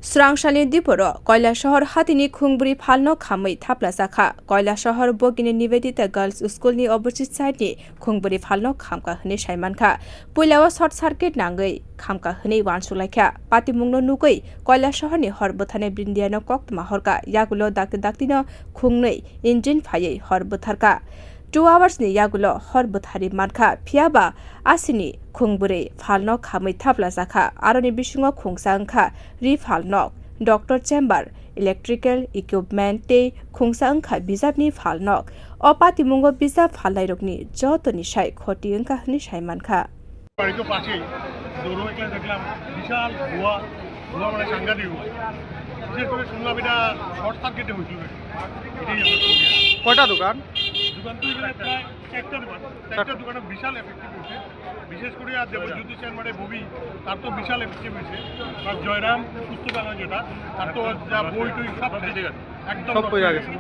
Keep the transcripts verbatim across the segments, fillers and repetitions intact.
Srangsalni diporo Koilasohor hatini khungbri phalno khamwi thaplajakha. Koilasohor Bogini Nivedita Girls School ni opposite side ni khungbri phalno khamkha hwnwi saimankha. Puilao short circuit nangwi khamkha hwnwi uansukhlaikha. Patimungno nugwi Koilasohorni hor bwtharnai Brindiano koktwma horkha, yagulo dakti daktino khungnwi engine phaiwi hor bwtharkha. Two hours ni yagulo hor bwtharwi mankha, phiyaba asini khungbri phalno khamwi thaplajakha. Aroni bisingo khungsa wngkha ri phalnok, doctor chamber, electrical equipment tei khungsa wngkha bijapni phalnok. O patimungo bijap phalnairokni jotoni sai khoti wngkha hwnwi saimankha. বাড়ি তো পাশেই, দৌড়ে উঠলে দেখলাম বিশাল ধোঁয়া, ধোঁয়া মানে সাংঘাতিক ধোঁয়া। বিশেষ করে শুনলাম এটা শর্ট সার্কিটে হয়েছিল নাকি। এটাই আমার শুনলাম। কয়টা দোকান? দোকান তো এখানে প্রায় চারটা দোকান, চারটা দোকানে বিশাল এফেক্টিভ হয়েছে। বিশেষ করে আর দেবজ্যোতি সেন মানে ববি, তার তো বিশাল এফেক্টিভ হয়েছে। আর জয়রাম পুস্তকালয় যেটা, তার তো যা বই টই সব ফেটে গেছে। একদম সব পড়ে গেছে।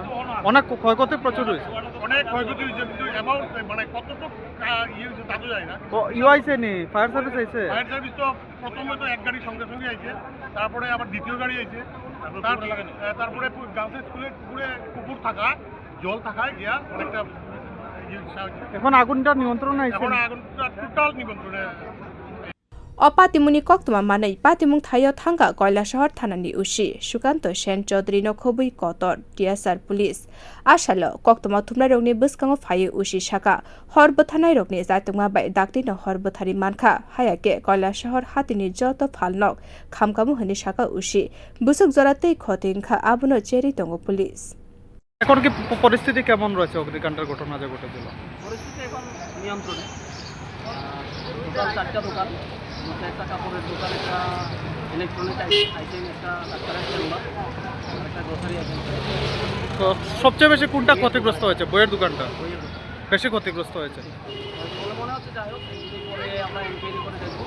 অনেক ক্ষয়ক্ষতি প্রচুর হয়েছে। অনেক ক্ষয়ক্ষতি হয়েছে, কিন্তু অ্যামাউন্ট মানে কতটুকু আহ, ইয়ে হয়েছে তা তো জানি না। ও, ইউ আইছে নি? ফায়ার সার্ভিস আইছে? ফায়ার সার্ভিস তো প্রথমে তো এক গাড়ি সঙ্গে সঙ্গে আইছে, তারপরে আবার দ্বিতীয় গাড়ি আইছে। তার-, আহ, তারপরে পু-, গার্লস স্কুলের পুকুরে কুকুর থাকা, জল থাকায় গিয়া অনেকটা ইয়ে সাহায্য। এখন আগুনটা নিয়ন্ত্রণে আইছে? এখন আগুনটা টোটাল নিয়ন্ত্রণে। O patimungni koktwma manwi patimung thaio thangkha Koilasohor thanani O C Sukanto Sen Chaudhary no khobwi kotor T S R police. A salo koktwma thumnairokni bwskango phaiwi O C saka, hor bwtharnairokni jatungma bai daktirno hor bwtharwi mankha, haya khe Koilasohor hatini joto phalnok khamkhamu hwnwi saka O C. Bwswk jora tei khoti wngkha, abono cherwi tongo police. এখন কি প-, পরিস্থিতি কেমন রয়েছে অগ্নিকাণ্ডের ঘটনা যে ঘটেছিল? পরিস্থিতি এখন নিয়ন্ত্রণে। আহ, টোটাল চারটা দোকান, মধ্যে একটা কাপড়ের দোকান, একটা ইলেকট্রনিক আই-, আইটেম, একটা ডাক্তারের চেম্বার, আর একটা গ্রোসারি আইটেম। তো সবচেয়ে বেশি কোনটা ক্ষতিগ্রস্ত হয়েছে? বইয়ের দোকানটা বইয়ের দোকান। বেশি ক্ষতিগ্রস্ত হয়েছে। বলে মনে হচ্ছে, যাই হোক, এগুলো পরে আমরা ইনকোয়ারি করে দেখবো।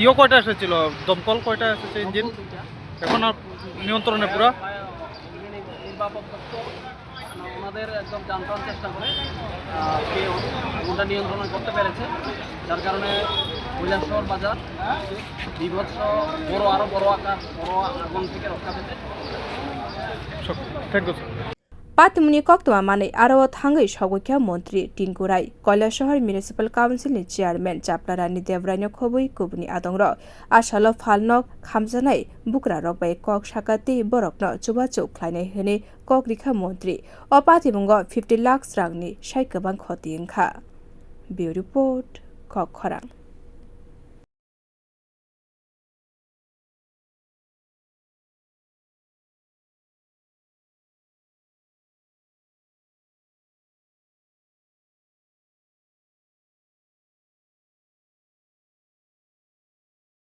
ইও কয়টা এসেছিল? দমকল কয়টা এসেছে ইঞ্জিন? দমকল দুইটা। এখন আর নিয়ন্ত্রণে পুরা? ফায়ার, ফায়ার, ইঞ্জিন নির্বাপক পক্ষ ওনাদের একদম জানতাম চেষ্টা করে, আহ, আজকে আগুনটা নিয়ন্ত্রণ করতে পেরেছে, যার কারণে কৈলাসহর বাজার বীভৎস বড়, আরো বড় আকার, বড় আগুন থেকে রক্ষা পেতে। Thank you, sir. Patimungni koktwma manwi aro o thangwi sogwi kha montri Tinku Rai, Koilasohor Municipal Council ni chairman Chaplarani Debrai no khobwi kubuni adongrok. A salo phalnok khamjaknai bukrarok bai kok saka tei borokno chubachu khlainai hwnwi kok rikha montri. O patimungo fifty lakhs rangni sai kwbang khoti wngkha. Bureau Report, Kok Khorang.